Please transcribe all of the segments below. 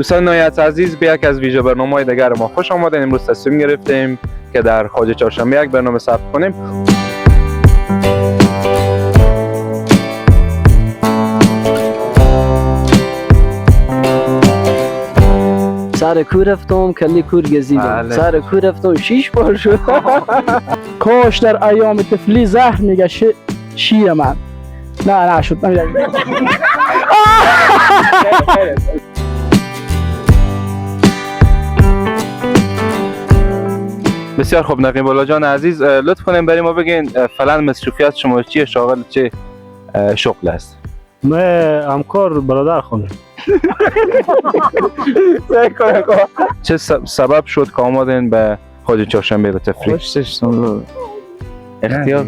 دوستان نهایت عزیز، به یک از ویژه برنامه‌های دیگر ما خوش آمدین. امروز تصمیم گرفتیم که در خواجه چهارشنبه یک برنامه ثبت کنیم. سر کو رفتم کلی کور گزیدم. سر کو رفتم 6 بار شد. کاش در ایام طفلی زهر میگه شیر من. نه نه شد نمیگه. بسیار خوب نقیب الله جان عزیز، لطف کنیم برای ما بگین فعلا مصروفیت شما چیه، شاغل چه شغل است؟ من همکار برادر خانم. چه سبب شد که آمدین به خواجه چهارشنبه به تفریح؟ اختیار.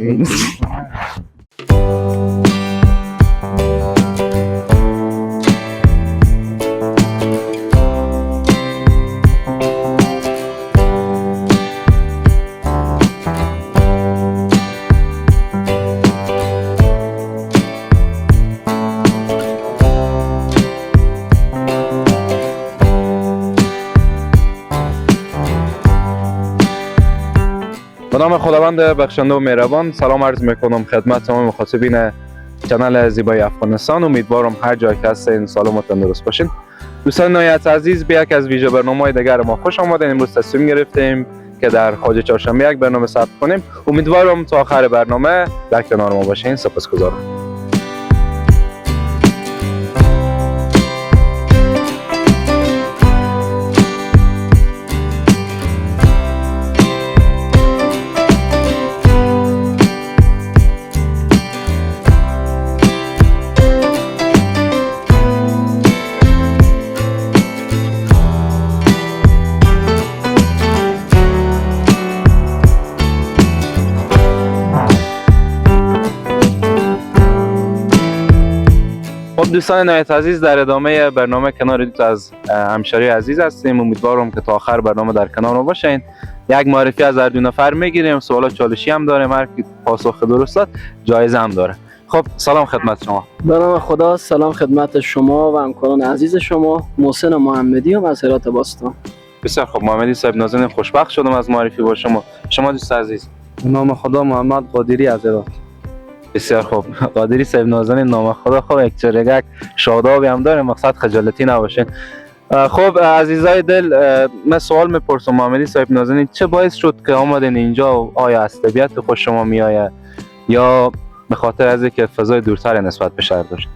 به نام خداوند بخشنده و مهربان، سلام عرض میکنم خدمت تمام مخاطبین channel زیبای افغانستان. امیدوارم هر جای که هستین سالم و تندرست باشین. دوستان نهایت عزیز، به یک از ویژه برنامه‌های دیگر ما خوش آمدین. امروز تصمیم گرفتیم که در خواجه چهارشنبه یک برنامه ثبت کنیم. امیدوارم تا آخر برنامه در کنار ما باشین. سپاسگزارم. خب دوستان نهایت عزیز، در ادامه برنامه کنار دو از همشهری عزیز هستیم. امیدوارم که تا آخر برنامه در کنار ما باشین. یک معرفی از هر دو نفر میگیریم، سوالات چالشی هم داریم، هر کی پاسخ درست داد جایزه هم داره. خب سلام خدمت شما. به نام خدا، سلام خدمت شما و همکاران عزیز شما. محسن محمدی هم از هرات باستان. بسیار خب محمدی صاحب نازنین، خوشبخت شدم از معرفی با شما. شما دوست عزیز؟ به نام خدا، محمد قادری از هرات. بسیار خوب قادری صاحب نازنین، نام خدا. خب یک چرگک شادابی هم داره، مقصد خجالتی نباشین. خب عزیزای دل، من سوال میپرسم محمدی صاحب نازنین، چه باعث شد که آمدین اینجا؟ آیا از طبیعت خوش شما میآید یا به خاطر از اینکه فضای دورتر نسبت به شهر داشت؟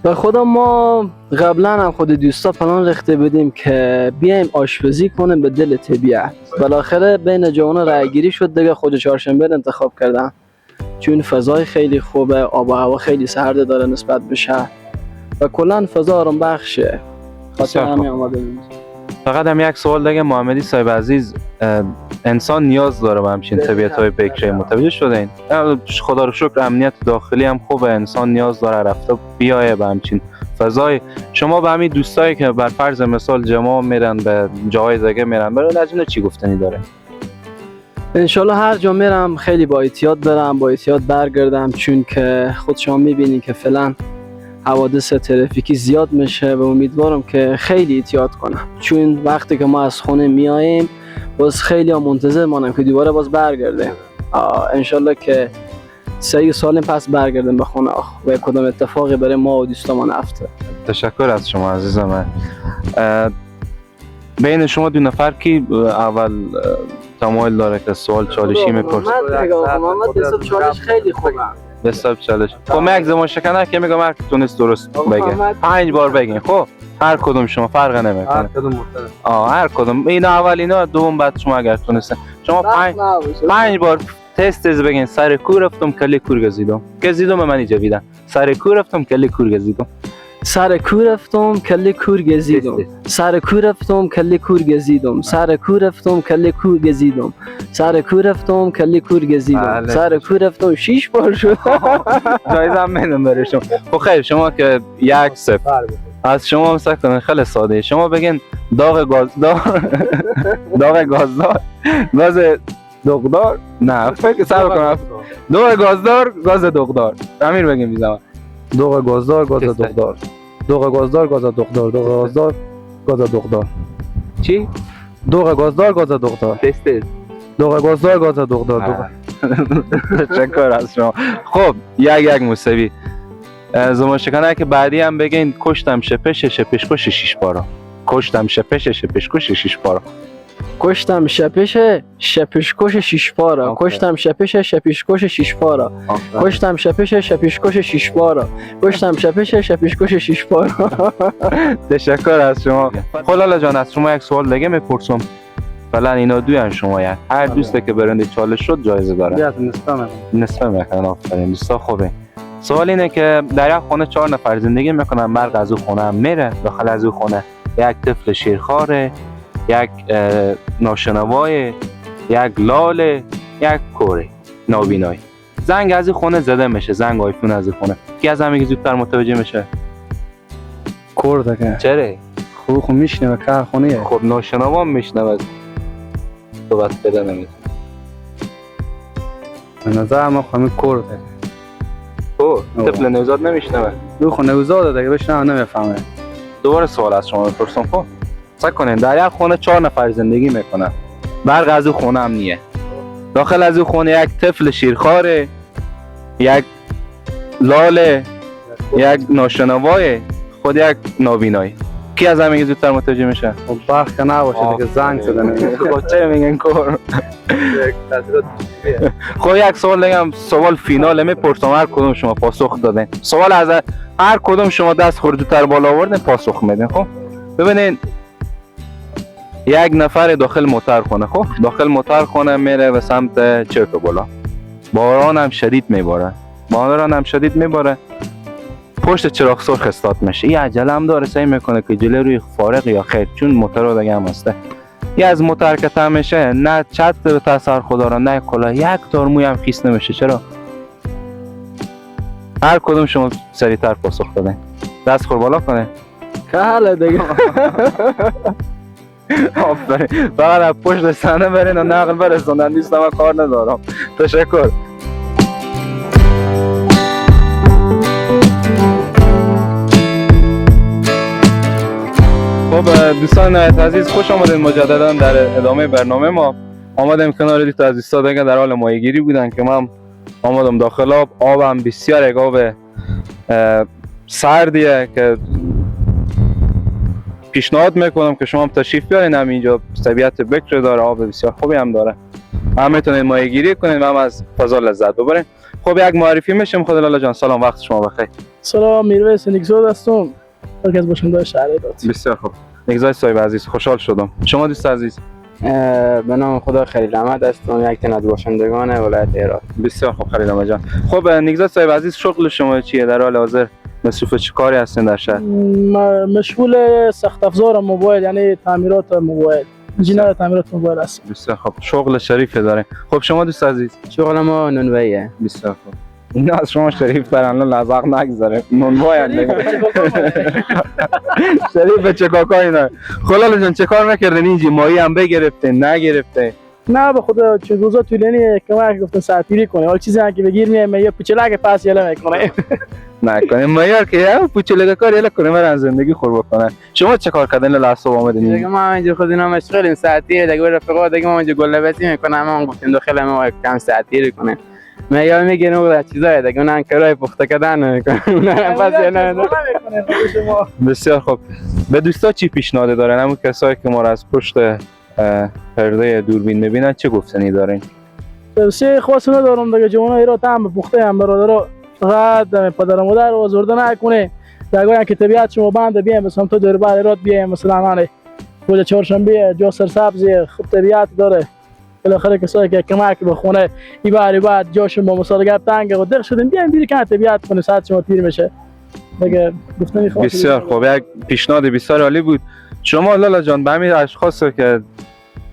به خدا ما قبلا هم خود دوستا پلان ریخته بودیم که بیایم آشپزی کنیم به دل طبیعت. بالاخره بین جوانان رأی گیری شد دیگه، خود چهارشنبه انتخاب کردن چون فضای خیلی خوبه، آب و هوا خیلی سرد داره نسبت به شهر و کلا فضا آرام بخشه. خاطر همین آمده. فقط هم یک سوال دیگه محمدی صاحب عزیز، انسان نیاز داره به همچین طبیعت‌های بکره، متوجه شدین؟ خدا رو شکر امنیت داخلی هم خوبه، انسان نیاز داره رفته بیایه به همچین فضای. شما به همین دوستایی که بر فرض مثال جماع میرن به جاهای دیگه میرن، برای از اینا چی گفتنی داره؟ انشالله هر جا میرم خیلی با احتیاط برم، با احتیاط برگردم، چون که خود شما میبینین که فعلا حوادث ترافیکی زیاد میشه و امیدوارم که خیلی احتیاط کنم، چون وقتی که ما از خونه میاییم باز خیلی هم منتظر مانم که دوباره باز برگردیم. انشالله که سعی سالم پس برگردیم به خونه و کدام اتفاقی برای ما و دوستمان افته. تشکر از شما عزیز من. بین شما دو نفر کی اول تمایل داره که سوال چالشی میپرسه؟ محمد حساب چالش خیلی خوبه. حساب چالش. خب من یک زمان شکنه که میگم هر کی تونست درست بگه. 5 بار بگین. خب هر کدوم شما فرق نمیکنه. هر کدوم مختلف. هر کدوم. اینا اول اینا دوم بعد شما اگر تونستن. شما 5 بار تست بگین. سر کو رفتم کلی کور گزیدم. گزیدم من جویدم. سر کو رفتم کلی کور گزیدم. سر کو رفتم کلی کور گزیدم. سر کو رفتم کلی کور گزیدم. سر کو رفتم کلی کور گزیدم. سر کو رفتم کلی کور گزیدم. سر کو رفتم 6 بار شد. جایزه هم میدم برای شما. خب خیر، شما که 1-0 از شما هم سکت کنن، خیلی ساده. شما بگین داغ گازدار، داغ گازدار، گاز دوغدار، نه فکر صبر کنم، دوغ گازدار، گاز دوغدار. امیر بگین بیزم. دوغ گازدار، گاز دوغدار. دوغ گازدار، گاز دوغدار، دوغ گازدار. گاز دوغدار. چی؟ دوغ گازدار، گاز دوغدار. تست تست. دوغ گازدار، گاز دوغدار. دوغ. تشکر از شما. خب 1-1 مساوی. زمان شکنه که بعدی هم بگین کشتم شپش شپش کش شیش پارا. کشتم شپش شپش کش شیش پارا. کشتم شپش شپشکش شیش پارا. کشتم شپش شپشکش شیش پارا. کشتم شپش شپشکش شیش پارا. کشتم شپش شپشکش شیش پارا. تشکر از شما. خلاله جان از شما یک سوال دیگه میپرسم. فعلا اینا دویان شما یک. هر دوسته که برنده چالش شد جایزه داره. بیاد نصفه می‌کنم. نصفه میکنن. آفرین دوستا خوبه. سوال اینه که در یک خانه 4 نفر زندگی میکنن، برق از او خونه هم میره، داخل از او خونه یک طفل شیرخواره، یک ناشنوای، یک لاله، یک کوره نابینای. زنگ از این خونه زده میشه، زنگ آیفون از این خونه. کی از همه زودتر متوجه میشه؟ کور دیگه. چرا؟ خوب میشنوه که خونه. خب ناشنوا میشنوه، صحبت پیدا نمیتونه. به نظر ما خب کور دیگه. خب طفل نوزاد نمیشنوه. دو خونه نوزاد دیگه بشنوه نمیفهمه. دوباره سوال از شما میپرسم. خب فکر کنین در یک خونه 4 نفر زندگی میکنن، برق از او خونه هم نیه، داخل از او خونه یک طفل شیرخواره، یک لاله، یک ناشنوای، خود یک نابینای. کی از همه زودتر متوجه میشه؟ خب برق که نباشه دیگه زنگ زده نمیشه. خب چه میگن کور؟ خب یک سوال دیگه هم، سوال فینال میپرسم، هر کدوم شما پاسخ دادین. سوال از هر کدوم شما دست خورد زودتر بالا آوردین پاسخ میدین. خب ببینین یک نفر داخل موتر خونه، خب داخل موتر خونه میره به سمت چرک بالا، باران هم شدید میباره، باران هم شدید میباره، پشت چراغ سرخ استاد میشه. این عجله هم داره، سعی میکنه که جلوی روی فارغ یا خیر، چون موتور دیگه هم هسته. یه از موتر که تم میشه نه چت به تاثر خدا را نه کلاه، یک تار موی هم خیس نمیشه. چرا؟ هر کدوم شما سریعتر پاسخ دادین. دست خور بالا کنه. که دیگه. آفرین. فقط از پشت صحنه برین و نقل برسوندن، نیستم من کار ندارم. تشکر. خب دوستان عزیز خوش آمدین مجددا در ادامه برنامه ما. آمدیم کنار دو تا از دوستا دیگه در حال ماهیگیری بودن که من آمدم داخل آب. آبم بسیار یک آب سردیه که پیشنهاد میکنم که شما هم تشریف بیارین. هم اینجا طبیعت بکر داره، آب بسیار خوبی هم داره، هم میتونید ماهیگیری کنید و هم از فضا لذت ببرین. خب یک معرفی میشیم. خود لالا جان سلام، وقت شما بخیر. سلام، میرویس نیکزاد هستم، یکی از باشنده شهر هرات. بسیار خوب نیکزاد صاحب عزیز، خوشحال شدم. شما دوست عزیز؟ به نام خدا، خلیل احمد هستم، یک تن از باشندگان ولایت هرات. بسیار خوب خلیل احمد جان. خب نیکزاد صاحب عزیز، شغل شما چیه؟ در حال حاضر مصروف چه کاری هستین در شهر؟ مشغول سخت افزار موبایل، یعنی تعمیرات موبایل، انجینر تعمیرات موبایل هستم. بسیار خوب، شغل شریف داره. خب شما دوست عزیز؟ شغل ما نونواییه. بسیار خوب. اینا از شما شریف ترن، لزق نگذره. نونوای هم دیگه. شریف به چکاکا اینا. خلال جان چه کار میکردین اینجا؟ ماهی هم بگرفتین نگرفتین؟ نه به خدا چه روزا طولانی که ما گفتن ساعتیری کنه، حالا چیزی هم که بگیر میایم یه پوچلک پس یله میکنه. نکنه معیار که یه پوچلک کار یله کنه من از زندگی خور بکنه. شما چه کار کردین لحظه آمدین؟ دیگه ما اینجا خود اینا مشغولیم ساعتیری دیگه، رفقا دیگه ما اینجا گله بسی میکنه، ما هم گفتیم داخل ما کم ساعتیری کنه. معیار میگه نو چیزای دیگه اونم کرای پخته کردن میکنه، اونم پس یله بسیار خوب. به دوستا چی پیشنهاد دارن؟ همون کسایی که ما را از پشت پرده دوربین میبینن چه گفتنی دارین؟ توصیه خاص ندارم دیگه، جوانای هرات هم پخته هم برادرا فقط پدر و مادر آزرده نکنه. دیگه که طبیعت شما بنده بیایم مثلا تو دربار هرات بیایم، مثلا من روز چهارشنبه جا سرسبزی خوب طبیعت داره. بالاخره کسایی که کمک به خونه این بار بعد جاشون با مثال گپ تنگ و دق شدیم، بیایم بیرون که طبیعت کنه، ساعت شما تیر میشه دیگه. گفتنی خاصی بسیار خوب، یک پیشنهاد بسیار عالی بود. شما لالا جان به همین اشخاص که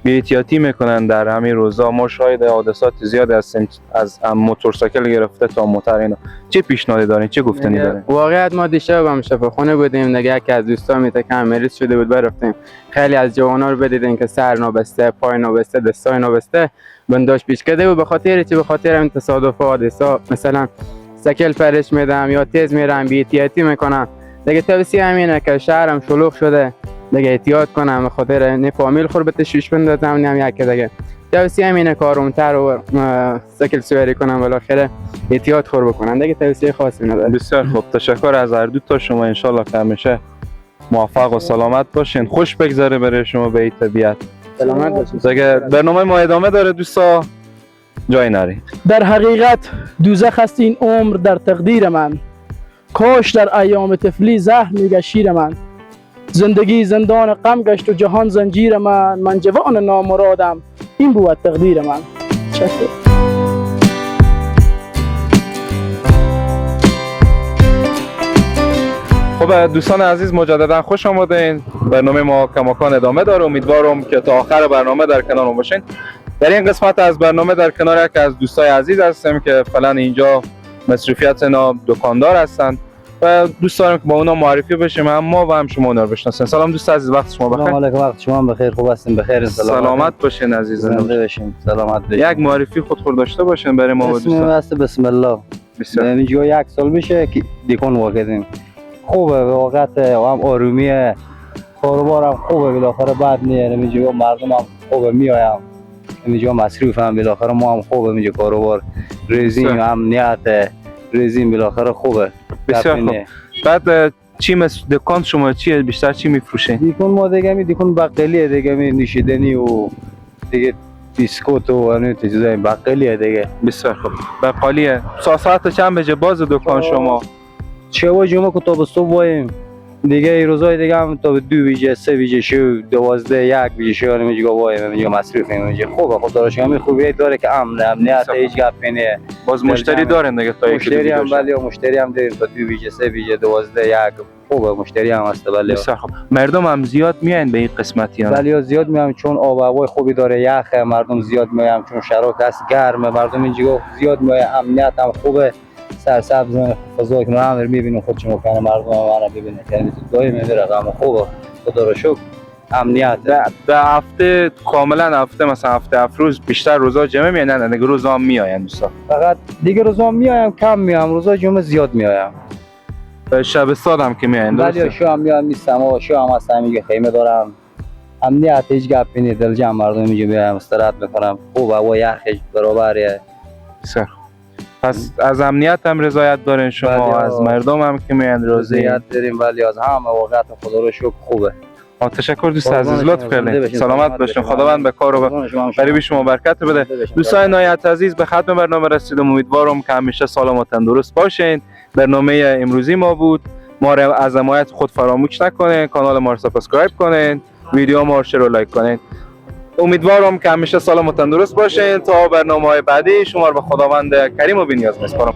بی احتیاطی میکنن در همین روزا، ما شاهد حادثات زیاد هستیم، از موتورسیکل گرفته تا موتر اینا، چه پیشنهادی دارین؟ چه گفتنی دارین؟ واقعیت ما دیشب هم شفاخونه بودیم دیگه، یکی از دوستان میتکم مریض شده بود برفتیم. خیلی از جوانا رو بدیدین که سر نابسته، پای نابسته، دستای نابسته، بنداش پیچ کرده بود. به خاطر چی؟ به خاطر این تصادف حادثه، مثلا سکل پرش میدم یا تیز میرم، بی احتیاطی میکنم دیگه. توصیه همینه که شهرم شلوغ شده، دیگه احتیاط کنم، به خاطر نه فامیل خور به تشویش بندازم نه هم یک دیگه. توصیه هم اینه که آرومتر و سیکل سواری کنم، بالاخره احتیاط خور بکنم دیگه، توصیه خاصی ندارم. بسیار خوب، تشکر از هر دو تا شما. انشالله که همیشه موفق و سلامت باشین، خوش بگذره برای شما به این طبیعت. سلامت باشین. دیگه برنامه ما ادامه داره دوستا، جای نری. در حقیقت دوزخ است این عمر در تقدیر من، کاش در ایام طفلی زهر میگشت شیر من. زندگی زندان غم گشت و جهان زنجیر من، من جوان نامرادم این بود تقدیر من. تشکر. خب دوستان عزیز، مجددا خوش آمدین. برنامه ما کماکان ادامه داره، امیدوارم که تا آخر برنامه در کنار ما باشین. در این قسمت از برنامه در کنار یک از دوستای عزیز هستیم که فعلا اینجا مصروفیت اینا دکاندار هستند و دوست دارم که با اونا معرفی بشیم، هم ما و هم شما اونا رو بشناسین. سلام دوست عزیز، وقت شما سلام بخیر. علیکم، وقت شما هم بخیر. خوب هستیم؟ بخیر، سلامت باشین عزیز. زنده باشین، سلامت باشین. یک معرفی خود خور داشته باشین برای ما و اسم دوستان. من است بسم الله. بسیار. اینجا یک سال میشه که دیکون واقعیم. خوبه واقعیت، هم آرومیه، کاروبارم خوبه، بالاخره بد نیه. اینجا مردم هم خوبه میایم، اینجا مصروف هم بالاخره ما هم خوبه، اینجا کاروبار رزیم بسیار. امنیت رزیم بالاخره خوبه. بسیار گپی خوب. نیه. بعد چی دکان شما چیه؟ بیشتر چی میفروشین؟ دیکون ما دیگه می دیکون بقالیه دیگه، می نوشیدنی و دیگه بیسکوت و همین چیزای بقالیه دیگه. بسیار خوب. بقالیه. ساعت چند بجه باز دکان شما؟ چه و جمعه که تا به صبح وایم دیگه، ای روزای دیگه هم تا به 2 بجه، 3 بجه شو، 12 1 بجه شو اینجا وایم، اینجا مصروفیم. اینجا خوبه، خدا رو شکر همین خوبیه داره که امن، امنیت بسیار هیچ گپی نیه. باز مشتری دارن دیگه تا یکی دو مشتری هم بجه؟ بله، مشتری هم داریم تا 2 بجه، 3 بجه، 12 1 خوبه، مشتری هم هست بله. بسیار خوب. مردم هم زیاد میاین به این قسمت یا نه؟ بله زیاد میام، چون آب و هوای خوبی داره، یخه، مردم زیاد میام، چون شرایط هست گرمه، مردم اینجا زیاد میایم، امنیت هم خوبه، سرسبز فضا که هم میبینیم خود شما کنه مردم هم منو ببینه که دایم میره، اما خوبه خدا رو شکر امنیت. به هفته کاملا هفته مثلا هفته هفت روز بیشتر روزا جمعه میاین؟ نه دیگه روزا هم میاین دوستا؟ فقط دیگه روزا میایم کم میام، روزا جمعه زیاد میایم. شبستان هم که میاین بله درسته؟ شو هم میام میستم و شو هم هستم، میگه خیمه دارم، امنیت هیچ گپی نیست، دل جمع مردم میگه میایم استراحت میکنم، خوب هوا یخش برابره. بسیار خوب. پس از امنیت هم رضایت دارین شما؟ بله. از مردم هم که میاین راضی؟ رضایت داریم ولی از همه واقعیت خدا رو شکر خوبه. تشکر دوست قربان عزیز، شما، لطف زنده کردین. باشین، سلامت سلامت باشین. باشین. خداوند به کار و قربان شما هم شما. برای شما برکت بده. زنده باشین. دوستان نهایت عزیز، به ختم برنامه رسیدم. امیدوارم که همیشه سالم و تندرست باشین. برنامه امروزی ما بود. ما را از حمایت خود فراموش نکنین، کانال ما رو subscribe کنین، ویدیو ما رو share و like کنین. امیدوارم که همیشه سالم و تندرست باشین. تا برنامه های بعدی شما رو به خداوند کریم و بی‌نیاز میسپارم.